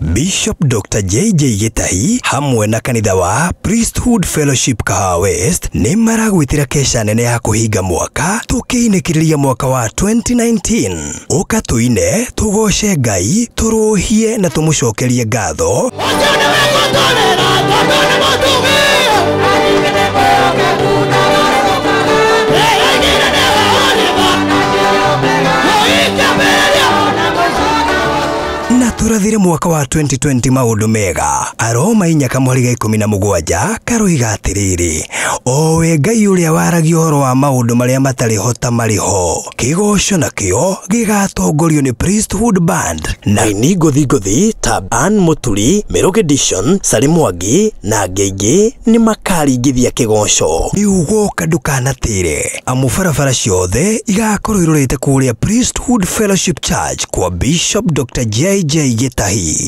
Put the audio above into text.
Bishop Dr. JJ Gĩtahi hamwe na kanitha wa Priesthood Fellowship Kahawa West nĩ maragwĩtĩra kesha nene ya kũhinga mwaka tũkĩinĩkĩrĩria mwaka wa 2019. Ũka tũine, tũgoce Ngai, tũrũhie na tũmũcokerie ngatho. Ũcio nĩwe ngũtũrĩra tondũ nĩ mũtumia. Ndĩraigire nĩwe ũrĩma. Ũikambĩrĩria. Na tũrathire mwaka wa 2020 maũndũ mega. Aroma 4 kamũhari ga 17 karoiga atĩrĩrĩ, o we Ngai ũrĩa waragia ũhoro wa maũndũ marĩa matarĩ ho ta marĩ ho. Kĩgoco nakĩo gĩgatongorio nĩ Priesthood Band na aini ngũthi ngũthi ta Ann Mũturi, Merũg Edition, Sally Mwangi na angĩ aingĩ nĩ makaringithia kĩgoco. Rĩu woka ndũkanatĩre, amu barabara ciothe igakorwo irorete kũrĩa Priesthood Fellowship Church kwa Bishop Dr. JJ Gĩtahi.